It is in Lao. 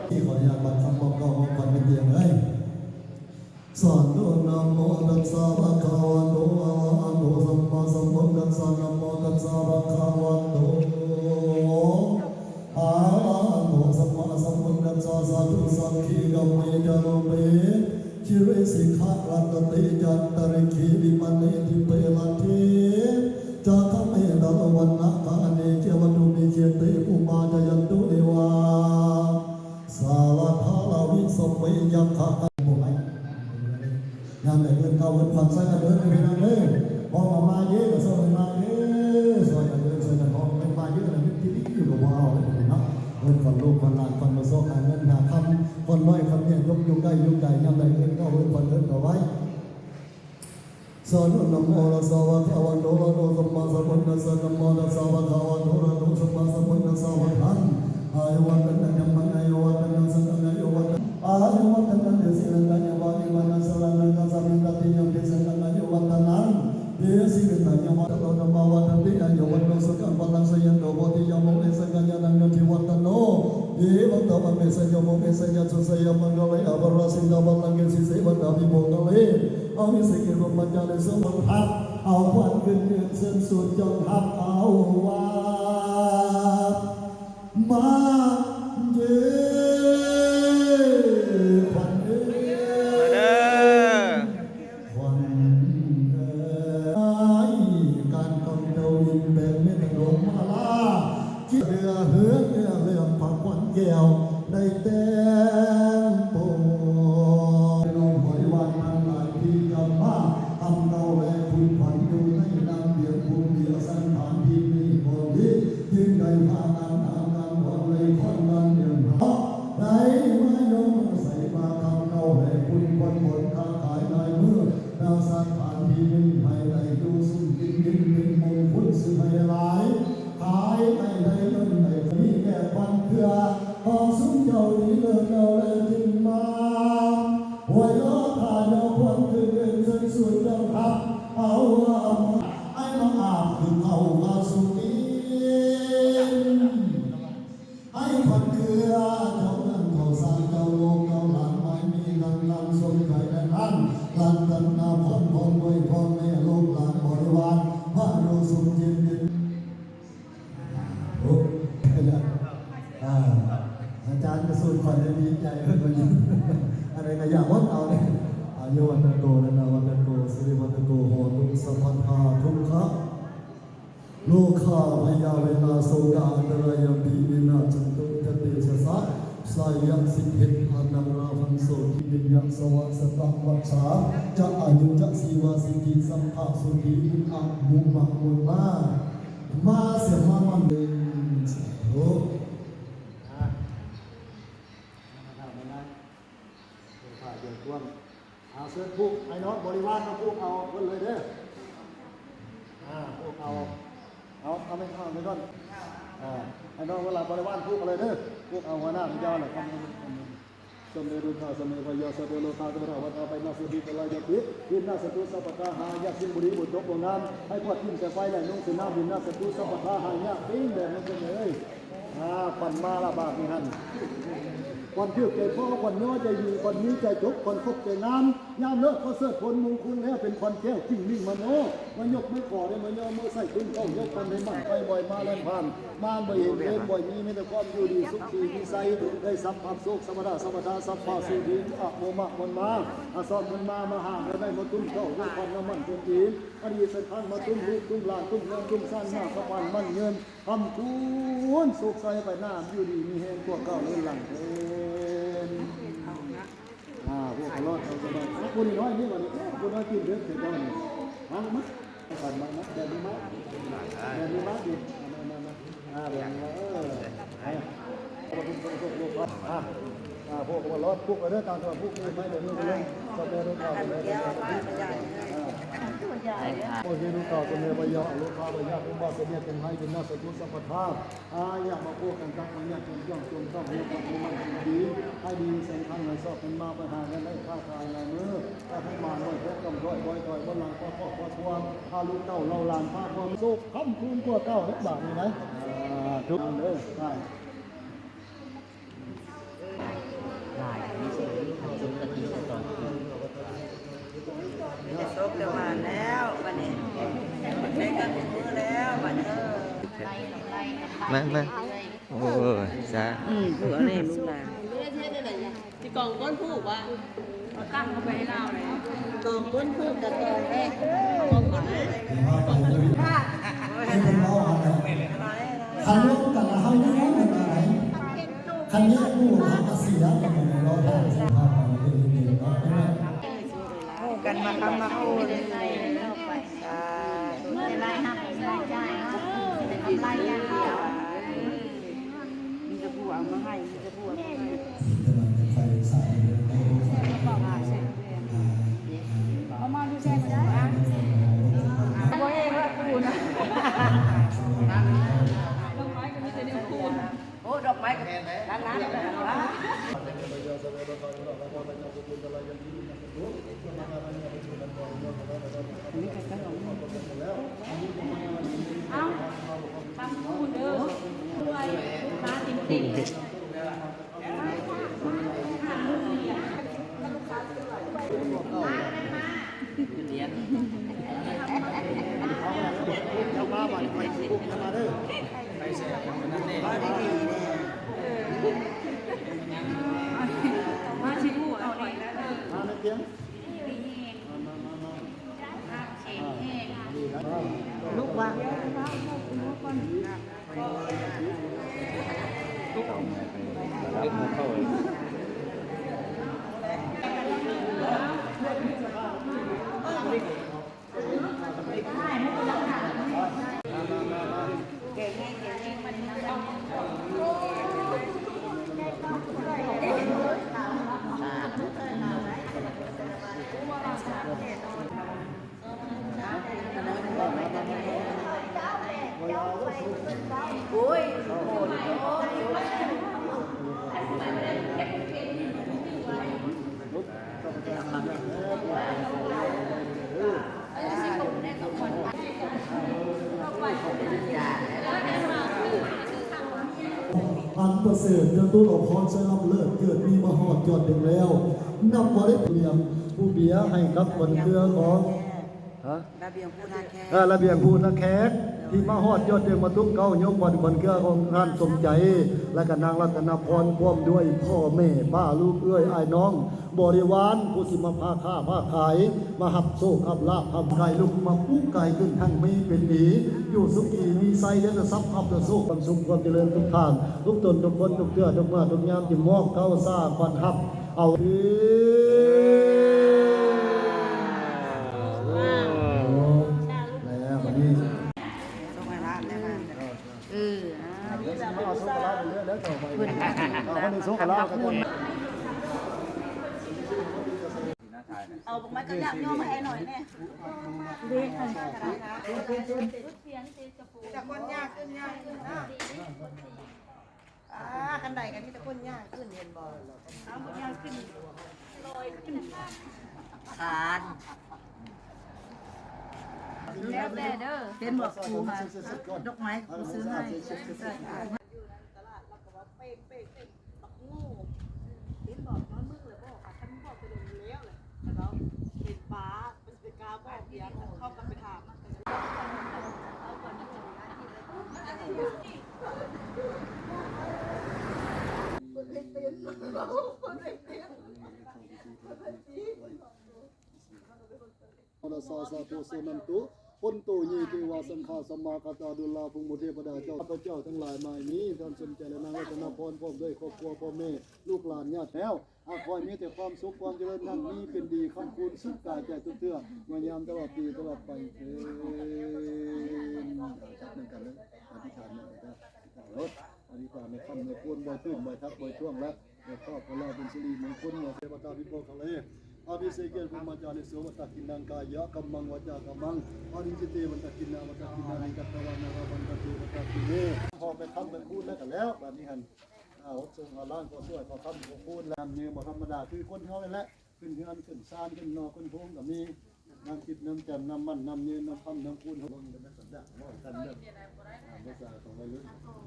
ທີ່ຂໍອະນຸຍາດບັດຄຳບອກເກົ້າຂອງຂວັນເປັນທີ່ຢ່າງໃດ? ສາທຸ ນະໂມຕັດສະ ພະຄະວະໂຕ ອະລະຫະໂຕ ສຳມາສຳພຸດທັດສະ ນະໂມຕັດສະ ພະຄະວະໂຕ ອະລະຫະໂຕ ສຳມາສຳພຸດທັດສະ ສາທຸ ສັກຂີກຳເມຈະລູເປ ຊີວິດສິກຂາລັດຕະຕິ ຈັນຕະລິກຂີ ວິມານີທິເປ ລັດເຖ ຈັກຂະເມຕະໂລ ວັນນະຄະອະເນ ເຈວະດູມະເຄເຕ ພູມາຈະຍັນຕຸ ເດວາ ສາລະທາລາວິສະເມ ຍັກຂະກະ ຍາມໃດເອີ້ນເຂົ້າເອີ້ນຂວັນໃສ່ກັນເດີພີ່ນ້ອງເດີ ເວົ້າມາເດີ ກໍຊ່ອຍກັນມາເດີ ຊ່ອຍກັນເດີ ຊ່ອຍກັນຮ້ອງ ແມ່ນມາເດີ ແມ່ນທີ່ດີຢູ່ກໍບໍ່ເອົາແລ້ວເນາະ ເອີ້ນຂວັນລູກຂວັນຫຼານ ຂວັນມາຊອກຫາເງິນຫາຄຳ ຂວັນນ້ອຍຂວັນໃຫຍ່ ຍົກຢູ່ໃກ້ຢູ່ໄກ ຍາມໃດເອີ້ນເຂົ້າເອີ້ນຂວັນເອີ້ນເຂົ້າໄວ້ ສາທຸ ນະໂມຕັດສະ ພະຄະວະໂຕ ອະລະຫະໂຕ ສຳມາສຳພຸດທັດສະ ນະໂມຕັດສະ ພະຄະວະໂຕ ອະລະຫະໂຕ ສຳມາສຳພຸດທັດສະ ວັດທັງ ອາຍຸວັດຕະນະ ຍັງມັງ ອາຍຸວັດຕະນະ ສັງກັງ ອາຍຸວັດຕະນະ ອາຍຸວັດຕະນະ ເດຊະນະ ກາຍະວາ ອິມານະ ສະລະນະ ກັດສະມິງ ຕັດຕິຍຳ ເດຊະນະ ອາຍຸວັດຕະນະ ເດຊິວິຕາຍະວາ ຕະໂລນະມາວັດຕະຕິ ອາຍຸວັນໂນ ສຸຂັງ ພະລັງ ຊະຍະໂນ ໂພທິຍາ ໂມເອສະ ກາຍານັງ ຍາທິວັດຕະໂນ ເອວັງ ຕະວັງ ເມສະຍະ ໂມເອສະຍະ ສຸສະຍະ ມັງກະເລ ອາພະລະສິນທະ ພະລັງ ເກ ສິເສ ວັດຕະ ວິໂພຄະເລ ອາວິເສເກ ພຣະມະຈາລີ ສະຫວັນທັດ ເອົາຂວັນຂຶ້ນເຮືອນເຊີນສູດ ຈົ່ງຮັບເອົາວ່າ ມາເດີ ຂວັນເອີຍ ມາເດີ ຂວັນເອີຍ ການຂອງເຈົ້າວິນແປງເມັດດວງມາລາ ເຫຼືອເຮືອງເຫຼືອເຫຼືອງ ພະຂວັນແກ້ວໄດ້ແຕ່ງໂປ ນ້ອງບໍລິວານທັງຫຼາຍທີ່ຈຳມາ ຄຳເກົ່າແລະຄຸນຂວັນຢູ່ໃນນາມດຽວ ຜູ້ມີອະສັງຂານທີ່ມີຄວາມດີ ຈຶ່ງໄດ້ພາກັນອາກັນອອນໄລຄອນນັ້ນເດີນທາງ ໄດ້ມາໂຍມາໃສ່ມາຄຳເກົ່າແລະຄຸນຂວັນບົນຄ້າຂາຍລາຍມື ນາສະຖານທີ່ໜຶ່ງໃຫ້ໄດ້ຢູ່ຊຸ່ມກິນເຢັນເປັນມົງຄຸນສືບໃຫ້ຫຼາຍ ຂາຍໃຫ້ໄດ້ເງິນໄດ້ມີແກ່ຂວັນເຄືອ ຂອງຊຸມເຈົ້າທີ່ເລີກແລ້ວແລະຈຶ່ງມາ ໄວ້ລໍຖ້າຍໍຂວັນຄືນເດີນເຊີນສູດຈອງຮັບເອົາ ໃຫ້ມາອາບຄືເຂົາມາສູ່ກິນ ໃຫ້ຂວັນເຄືອເຈົ້າເຮືອນເຈົ້າຊານເຈົ້າລູກເຈົ້າຫຼານ ໄວ້ມີເງິນຄຳສົມໃຈແລະນັ້ນ ລັດຕະນະພອນ ພ້ອມດ້ວຍພໍ່ແມ່ລູກຫຼານບໍລິວານ ມາຢູ່ສຸກເຢັນເປັນ ໂອ້ ອາ ອາຈານກະສູດຂວັນດີໃຈເພິ່ນວ່າຢູ່ ອັນໃດກະຢາກວັດເອົາເດ້ ອາຍຸວັດຕະໂກ ທະນະວັດຕະໂກ ສິລິວັດຕະໂກ ໂຫຕຸ ສັບພະທາ ທຸກຂະ ໂລຄາ ພະຍາ ເວລາ ໂສກາ ອັນຕະລາຍາປິ ວິນາດສັນຕຸ ຈະເຕຊະສະ ສາຍະສິດເຫດ ອານັງ ລາພັງ ໂສທິ ວິນຍາ ສະວະ ສະຕະ ວັດສາ ຈະ ອາຍຸ ຈະ ຊີວະ ສິດທິ ສັບພະ ສຸຂີ ອະນຸ ມະ ມຸນມາ ມາ ສຽມມາ ມັນເດີ ສາທຸ ອາ ເຊີນຜູກ ໃຫ້ນ້ອງບໍລິວານມາຜູກເອົາເພິ່ນເລີຍເດີ ອາ ຜູກເອົາ ເອົາ ເອົາແມ່ນ ເອົາແມ່ນ ອາ ໃຫ້ນ້ອງເວລາບໍລິວານຜູກເອົາເລີຍເດີ ຜູກເອົາຫົວໜ້າພະເຈົ້ານະ ຄຳ ສະເມ ລຸນທາ ສະເມ ພະຍາ ສະເມ ໂລທາ ສະເມ ທາວັດທາ ໄປນາ ສຸທີ ຕະລາຍາປິ ວິນາສະຕຸ ສັບພະທາ ຫາຍາ ສິງບູລີ ບຸດຈົບວງງາມ ໃຫ້ພອດຖິ້ມໃສ່ໄຟ ໄຫຼລົງໃສ່ນ້ຳ ວິນາສະຕຸ ສັບພະທາ ຫາຍາ ປີ້ງແດງ ເອີຍ ອາ ຂວັນມາລະບາດນີ້ຫັ້ນ ຂວັນຖືກໃຈພໍ ຂວັນຍໍໃຈດີ ຂວັນມີໃຈຈົບ ຂວັນຄົບໃຈງາມ ຍາມເລີກຂໍເສີດຜົນມຸງຄຸນແລ້ວ ເປັນຂວັນແກ້ວຈິ່ງມິ່ງມະໂນ ມາຍົກມາຂໍໄດ້ມາຍໍມືໃສ່ຂຶ້ນເຂົ້າ ຍົກພັນໃຫ້ໝັ້ນໄປບໍ່ໃຫ້ມາແລ່ນຜ່ານ ມານບໍ່ເຫັນເວນບໍ່ມີ ມີແຕ່ຄວາມຢູ່ດີສຸກສີມີໄຊ ໄດ້ສັບພັບໂຊກ ສັບພະດາ ສັບພະທາ ສັບພະສຸຖີ ອະໂມມະມົນມາ ອາຊອນເພິ່ນມາ ມາຫາກໍໄດ້ມາຕຸ້ມເຂົ້າ ຢູ່ພັນນ້ຳມັນເປັນອີ ອະດີສັນທັນມາຕຸ້ມລູກຕຸ້ມຫຼານ ຕຸ້ມເຮືອນຕຸ້ມຊານ ມາສະພານໝັ້ນຍືນ ຄຳຄູນສຸກໃສໄປໜ້າ ຢູ່ດີມີແຮງກວ່າເກົ່າເລີນຫຼັງເທີນ ອາ ພວກກະລອດເອົາສະບາຍ ຜູ້ນ້ອຍນີ້ບັດນີ້ ຜູ້ນ້ອຍກິນເດີ ເຈົ້ານີ້ ມາ ມາ ມາ ມາ ແບບນີ້ມາ ແບບນີ້ມາ ມາ ມາ ມາ ອາ ແບບນີ້ມາ ເອີ ອາ ພວກກະລອດ ພວກເດີ ຕາມຕົວ ພວກນີ້ໄປ ແບບນີ້ເລີຍ ສະເມ ລູກຄ້າ ສະເມ ພະຍາ ອາ ໂອເຄ ລູກຄ້າ ສະເມ ພະຍາ ລູກຄ້າ ພະຍາ ຜູ້ມາ ສະເມ ເປັນໄຮ ເປັນນາ ສະຕຸ ສັບພະທາ ອາ ຢາກມາພວກກັນກັບພະຍາ ຈົນຈ້ອງ ຈົນຕ້ອງ ເຮັດໃຫ້ມັນດີ ໃຫ້ດີແສງທາງໃນຊອກ ເພິ່ນມາໄປຫາເງິນໄດ້ຄ້າຂາຍຫຼາຍມື້ ໃຫ້ໝານໄວ້ແທ້ ກຳດອຍ ບໍ່ໃຫ້ຖອຍ ບໍ່ຫຼັງ ຄອບຄອບຄົວ ພາລູກເຕົ້າເຫຼົ່າຫຼານ ພາຄວາມສຸກຄ້ຳຄູນກວ່າເກົ່າ ເຮັດບາດນີ້ນະ ສາທຸເດີ ໄປ ເອີ ໄດ້ໂຊກໄດ້ໝານແລ້ວບັດນີ້ ໄດ້ເງິນເປັນມື້ແລ້ວບັດນີ້ ມາ ມາ ໂອ້ຍ ສາ ອືມ ຜູ້ເອົາແນ່ລູກຫຼານ ຊິກອງກົ້ນຜູ້ວ່າ ເອົາຕັ້ງເຂົ້າໄປໃຫ້ລາວເລີຍ ກອງກົ້ນຜູ້ກະກອງແທ້ ຄັນລວມກັນລະເຮົາຍັງບໍ່ເປັນອັນໃດ ຄັນແຍກໝູ່ເຮົາກະເສຍກັນໝົດເນາະ ເຮົາເປັນເດືອນເນາະ ໝູ່ກັນມາຄ້ຳມາຄູນ ສາທຸ ມີແຕ່ລາຍຮັບ ມີແຕ່ລາຍຈ່າຍ ກຳໄລຢ່າງດຽວ ມີແຕ່ຜູ້ເອົາມາໃຫ້ ມີແຕ່ຜູ້ເອົາມາໃຫ້ ເອົາມາຢູ່ໃສກໍໄດ້ ບໍ່ເອງລະກູນະ ດອກໄມ້ກໍມີແຕ່ແນວຄູນ ໂອ້ ດອກໄມ້ກໍແມ່ນແຫຼະ ລ້ານໆ ເອົ້າ ຕຳຄູນເດີ ດ້ວຍ ມາເຕັມໆ ອັນປະເສີດ ຈະຕຸລະພອນ ໄຊລຳເລີດ ເກີດມີມາຮອດຍອດເຖິງແລ້ວ ນັບວ່າໄດ້ປ່ຽນຜູ້ເບຍໃຫ້ກັບຂວັນເຄືອຂອງ ຮະ? ລະບຽງພູນາແຂກ ເອີ ລະບຽງພູນາແຂກ ທີ່ມາຮອດຍອດເຖິງມາຕຸກເກົ້າ ຍົກຂວັນຂວັນເຄືອຂອງທ່ານສົມໃຈ ແລະກະນາງລັດຕະນະພອນ ພ້ອມດ້ວຍພໍ່ແມ່ປ້າລູກເອື້ອຍອ້າຍນ້ອງ ບໍລິວານ ຜູ້ຊິມາພາຄ້າພາຂາຍ ມາຮັບໂຊກຮັບລາບ ຮັບກາຍລຸກມາປູກກາຍຂຶ້ນ ທັງມີເປັນດີ ຢູ່ສຸຂີມີໄຊ ເດືອນລະຊັບ ຮັບລະໂຊກ ຄວາມສຸກຄວາມຈະເລີນທຸກທ່ານ ທຸກຕົນທຸກຄົນ ທຸກເທື່ອທຸກເມື່ອທຸກຍາມ ທີ່ມອບເກົ້າຊ້າຂວັນຮັບ ເອົາ ແລ້ວບັດນີ້ ໂຊກໃຫ້ຫຼານແດ່ ເອີ ເອົາ ເອົາໂຊກໃຫ້ຫຼານເດີ ເອົາຄົນນີ້ໂຊກໃຫ້ຫຼານ ເອົາບັກໄມ້ກັບຢາກຍໍມາໃຫ້ໜ້ອຍແດ່ ມີແຕ່ຄົນຍ່າງຂຶ້ນຍ່າງຂຶ້ນເນາະ. ອ່າ ຄັນໄດກໍມີແຕ່ຄົນຍ່າງຂຶ້ນ ເຫັນບໍ່? ເອົາ ຍ່າງຂຶ້ນ ລອຍຂຶ້ນ ຄານ ແລ້ວແຕ່ເດີ ເຫັນບໍ່? ກູຫາດອກໄມ້ກູຊື້ໃຫ້ ຢູ່ຕະຫຼາດ ລາວກໍວ່າ ເປ້ງໆ ບັກໂງ່ ເຫັນບໍ່? ນອນເບິ່ງແລ້ວບໍ່? ຄັນບອກໄປໂດນແລ້ວແຫຼະ ແຕ່ວ່າເຫັນປາ ສາສະໂຕ ໂສນັນຕຸ ໂພນໂຕ ເຍ ເທວາ ສັງຄາ ສະມາຄະຕາ ດຸລາ ພົມມະເທວະດາເຈົ້າ ຂ້າພະເຈົ້າທັງຫຼາຍມານີ້ ທ່ານສົມໃຈ ແລະ ນາງລັດຕະນະພອນ ພ້ອມດ້ວຍຄອບຄົວ ພໍ່ແມ່ ລູກຫຼານ ຍາດແລ້ວ ຂໍໃຫ້ມີແຕ່ຄວາມສຸກຄວາມຈະເລີນ ຮັ່ງມີເປັນດີ ຄ້ຳຄູນສຸກກາຍໃຈທຸກເທື່ອ ມາຍາມຕະຫຼອດປີຕະຫຼອດໄປເທີ້ນ. ຈັບມືກັນເດີ ອະທິຖານນຳກັນເດີ ອະທິຖານໃນຄ່ຳໃນຄູນ ບໍ່ຕື່ນບໍ່ທັກບໍ່ທວງ ແລະ ໃນຄອບຂອງເຮົາເປັນສິລິມົງຄຸນ ເທວະຕາພິພາກະເລ ອະພິເສກເກ ພູມມາຈາລິໂສ ວັດຕະກິນນັງ ກາຍະກຳມັງ ວາຈາກຳມັງ ປະລິນຊິເຕ ວັດຕະກິນນາ ວັດຕະກິນນາ ນິກັດຕະວານາ ວັດຕະເຕ ວັດຕະກິນເນ ຮອບໄປຄ້ຳໄປຄູນແລ້ວກໍແລ້ວ ບາດນີ້ຫັ້ນ ອ່າ ຫົດສົງຫາລ້າງ ຂໍຊ່ວຍ ຂໍຄ້ຳ ຂໍຄູນ ແລະ ຍາມນີ້ບໍ່ທຳມະດາ ຄືຄົນເຮົານີ້ແຫຼະ ຂຶ້ນເຮືອນ ຂຶ້ນຊານ ຂຶ້ນໜໍ ຂຶ້ນໂຮງກໍມີ ນ້ຳທິບ ນ້ຳຈັນ ນ້ຳໝັ້ນ ນ້ຳເຍນ ນ້ຳຄຳ ນ້ຳຄູນ ລົງກັນໄດ້ສັນດານ ເວົ້າກັນແບບ ອ່າ ພາສາຂອງໄວລຸ້ນ.